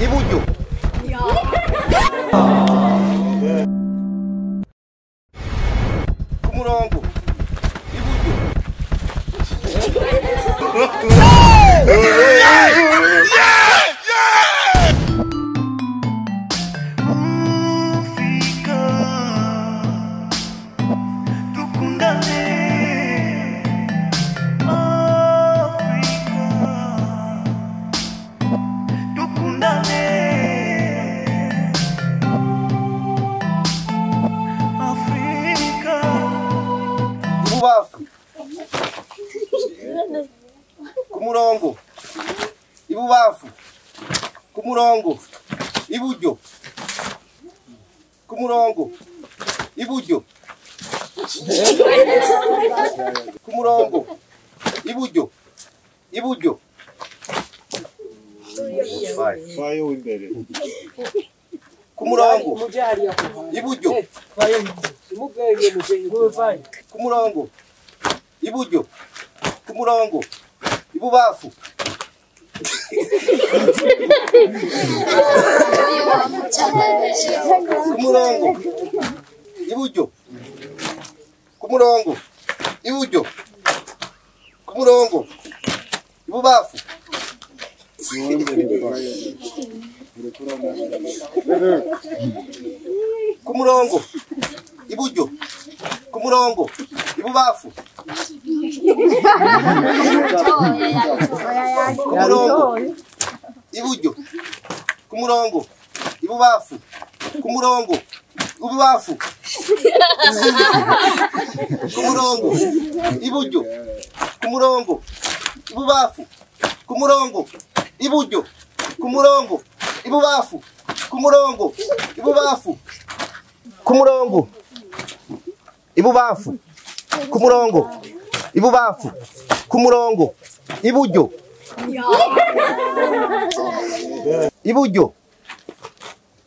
Iburyo. Ku murongo. Iburyo. Ibubafu. Ku murongo. Ibubafu. Ku murongo. Iburyo. Ku murongo. Iburyo. Ku murongo. Iburyo. Iburyo. Fayo imbere. Ku murongo. Iburyo. Ku murongo. Iburyo. Ku murongo. Ibubafu. Ku murongo. Iburyo. Ku murongo. Iburyo. Ku murongo. Ibubafu. Ku murongo. Iburyo. Ku murongo. Ibubafu. Ku murongo. Iburyo. Ku murongo. Ibubafu. Ku murongo. Ibubafu. Ku murongo. Iburyo. Ku murongo. Ibubafu. Ku murongo. Iburyo. Ku murongo. Ibubafu. Ku murongo. Ibubafu. Ku murongo. Ibubafu. Ku murongo. Ibubafu. Ku murongo. Iburyo. Iburyo.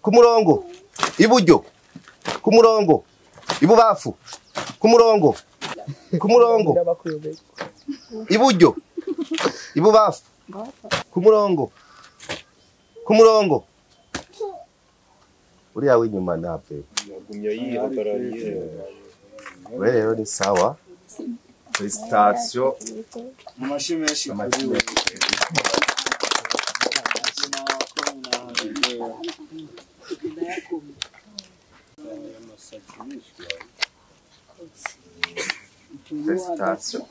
Ku murongo. Iburyo. Ku murongo. Ibubafu. Ku murongo. Ku murongo. Iburyo. Ibubafu. Ku murongo. Ku murongo. Uriya w'inyuma ntabwo. Yagumye yihagarariye. We rero ni sawa. Félicitations. Amashi menshi. Félicitations.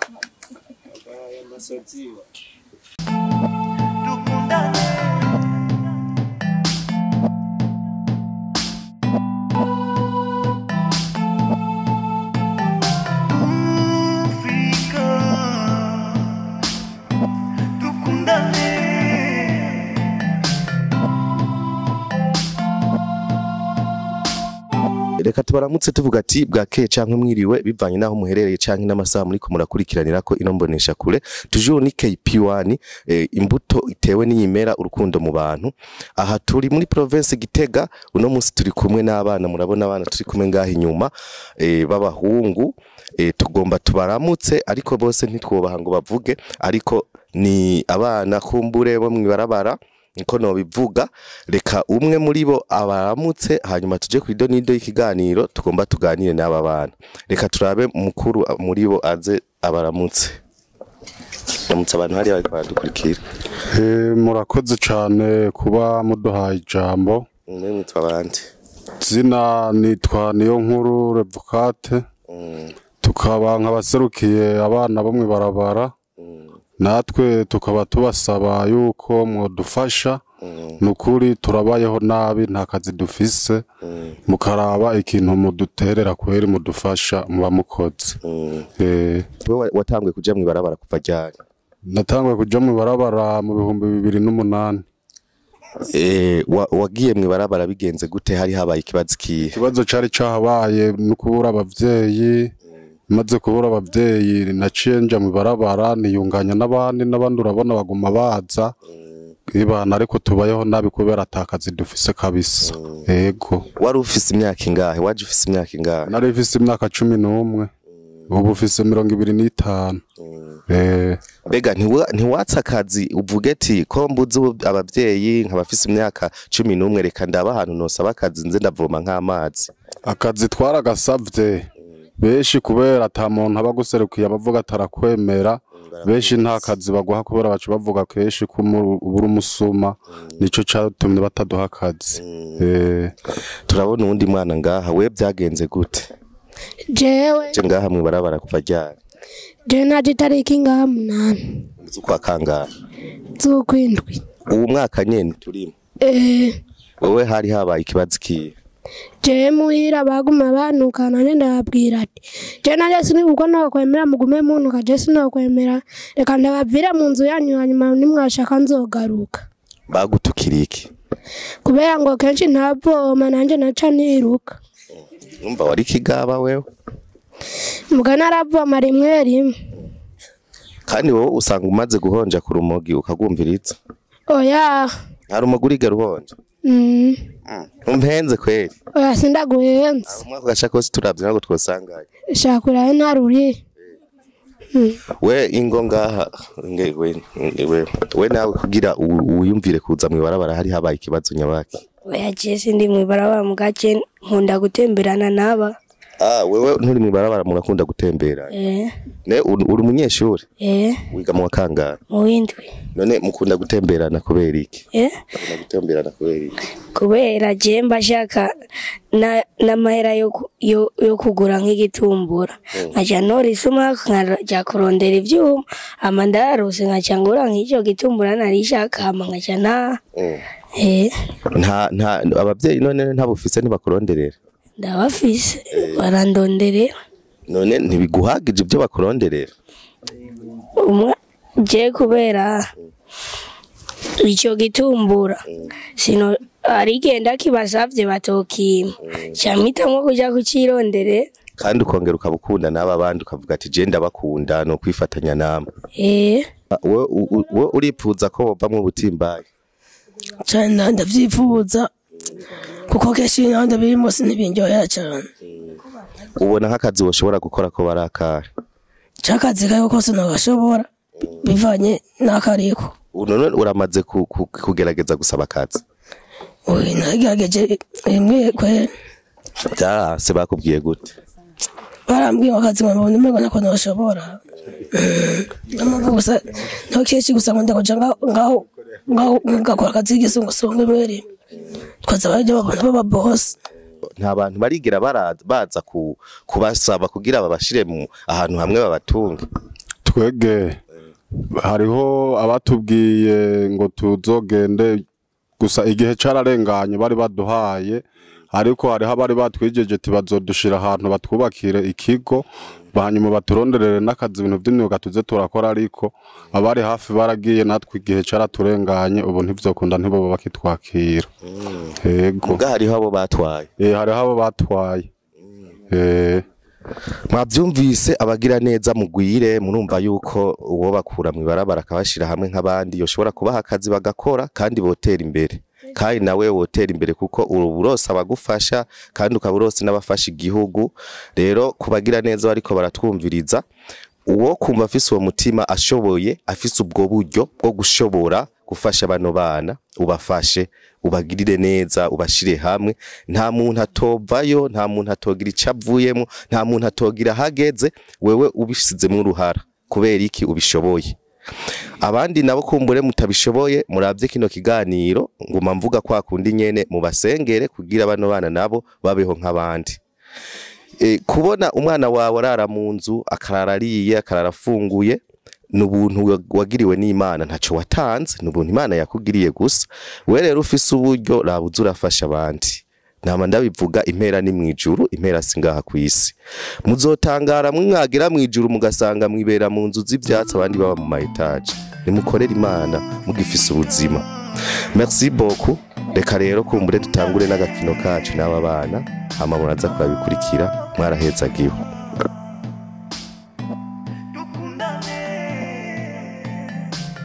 Reka tubaramutse tuvuga ati bwakeye canke mwiriwe bivanye naho muherereye canke n'amasaha muri ko murakurikiranira ko ino mbonesha kure. Toujours ni KP1, imbuto itewe n'iyimera urukundo mu bantu. Aha turi muri province Gitega, uno munsi turi kumwe n'abana, murabona abana turi kumwe ngaha inyuma, b'abahungu. Tugomba tubaramutse ariko bose ntitwobaha ngo bavuge, ariko ni abana kumbure bo mwibarabara niko no bivuga. Reka umwe muri bo abaramutse hanyuma tuje ku idonido y'ikiganiro tugomba tuganire n'aba bana. Reka turabe mukuru muri bo aze abaramutse. Ramutse abantu hari bariko baradukurikira. Murakoze cyane kuba muduhaye ijambo. Mwe mwitwa bande? Zina nitwa Niyo Nkuru Revocate. Tukaba nkabaserukiye abana bo mwibarabara. Natwe tukaba tubasaba yuko mwodufasha. Nukuri turabayeho nabi, nta kazi dufise. Mukaraba ikintu muduterera kweri mudufasha muba mukoze. Wewe watanguye kuja mwibarabara kuva ryari? Natanguye kuja mwibarabara mu 2008. Wagiye mwibarabara bigenze gute? Hari habaye ikibazo kihe? Ikibazo cari cahabaye nukubura abavyeyi. Maze kubura abavyeyi naciye nja mwibarabara niyunganya n'abandi n'abandi urabona baguma baza. Ibana ariko tubayeho nabi kubera atakazi dufise kabisa. Yego. Wari ufise imyaka ingahe? Waje ufise imyaka ingahe? Nari ufise imyaka 11. Ubu ufise 25. Mbega ntiwatse akazi uvuge ati ko mbuze abavyeyi nkabafise imyaka 11 reka ndaba ahantu nosaba akazi nze ndavoma nk'amazi? Akazi twaragasavye benshi kubera ata muntu aba aguserukiye, abavuga atarakwemera. Benshi nta kazi baguha kubera baca bavuga kenshi ko ubura umusuma, nico catumye bataduha akazi. Turabona uwundi mwana ngaha, we byagenze gute? Jewe Je ngaha mwibarabara kuva ryari? Je naje itariki ngaha 8 z'ukwa kangahe? Z'ukwindwi. Uwu mwaka nyene turimo. Wewe hari habaye ikibazo kihe? Je muhira baguma banuka, nanje ndababwira ati je nanje sinibuko nokwemera mugume munuka, je sinokwemera, reka ndabavira mu nzu yanyu hanyuma nimwashaka nzogaruka. Bagutukira iki? Kubera ngo kenshi ntavoma nanje naca niruka. Umva wari kigaba wewe? Mugana aravoma rimwe rimwe. Kandi wowe usanga umaze guhonja ku rumogi ukagumviriza? Oya. Nta rumogi urigera uhonja? Umpenze kweli? Oya sindaguhenze. Umwaka gaca kose turavye ntabwo twosangaye. Shakura ntaruri. We ingo ngaha we nawe kugira uyumvire kuza mwibarabara hari habaye ikibazo nyabaki? Oya je sindi mwibarabara mugace nkunda gutemberana naba. Wewe nturi mwibarabara murakunda gutembera? Ne uri umunyeshuri? Wiga mu wakangahe? Mu windwi. None mukunda gutemberana kubera iki? Mukunda gutemberana kubera iki? Kubera je mbashaka n'amahera yo kugura nk'igitumbura. Nkaja nora isuma nkaja kurondera ivyuma, hama ndarose nkaca ngura nk'ico gitumbura narishaka, hama nkaca nta. Nta abavyeyi none ntabufise ntibakuronderera? Ndabafise, barandonderera. None ntibiguhagije ibyo bakuronderera? Je kubera ico gitumbura sino arigenda kibasavye batokima, camitamwo kuja kucirondere. Kandi ukongera ukabukunda n'aba bandi ukavuga ati je ndabakunda no kwifatanya namwe. We uripfuza ko wovamwo ubutimbaye? Cane ndavyifuza kuko kenshi nandi birimo sinibindyohera cane. Ubona nk'akazi woshobora gukora ko barakara? Cakazi kayo kose nagashobora bivanye n'akariko. None uramaze kugerageza gusaba akazi? Oya nagerageje rimwe kwe. Vyaranse bakubwiye gute? Barambwiye akazi ngo umengo nako nashobora. Ndamva gusa no kenshi gusa ngo ndakuja ngaho ngakora akazi k'igisongo rimwe rimwe. Twaza barya babona baba boss. Nta bantu barigira baza kubasaba kugira babashire mu ahantu hamwe babatunge? Twege hariho abatubwiye ngo tuzogende, gusa igihe cararenganye bari baduhaye, ariko hariho abari batwijeje tibazodushira ahantu batwubakire ikigo hanyuma baturonderere n'akazi ibintu vy'imyuga tuze turakora, ariko abari hafi baragiye, natwe igihe caraturenganye ubu ntivyokunda ntiboba bakitwakira. Yego. Muga hariho abo batwaye? Hariho abo batwaye. Mwavyumvise abagira neza mugwire, murumva yuko uwo bakura mwibarabara akabashira hamwe nk'abandi yoshobora kubaha akazi bagakora kandi botera imbere. Kandi nawe wotera imbere kuko uburose abagufasha kandi ukaburose n'abafasha igihugu. Rero kubagira neza bariko baratwumviriza, uwo kumva afise uwo mutima ashoboye afise ubwo buryo bwo gushobora gufasha bano bana, ubafashe ubagirire neza ubashire hamwe. Nta muntu atovayo, nta muntu atogira icavuyemo, nta muntu atogira hageze, wewe ubishizemo uruhara kubera iki ubishoboye. Abandi nabo kumbure mutabishoboye muravye kino kiganiro nguma mvuga kwa kundi nyene mubasengere kugira bano bana nabo babeho nk'abandi. Kubona umwana wawe arara mu nzu akarara ariye akarara afunguye nubuntu wagiriwe n'Imana, ntaco watanze, nubuntu Imana yakugiriye gusa. We rero ufise uburyo rabuze urafasha abandi. Nama ndabivuga impera ni mwijuru, impera singaha kwisi. Muzotangara mwagira mwijuru mugasanga mwibera mu nzu z'ivyatsi abandi baba mu ma-etage. Nimukorera Imana mugifise ubuzima. Merci beaucoup. Reka rero kumbure dutangure n'agakino kacu n'aba bana, hama muraza kurabikurikira mwarahezagiwe.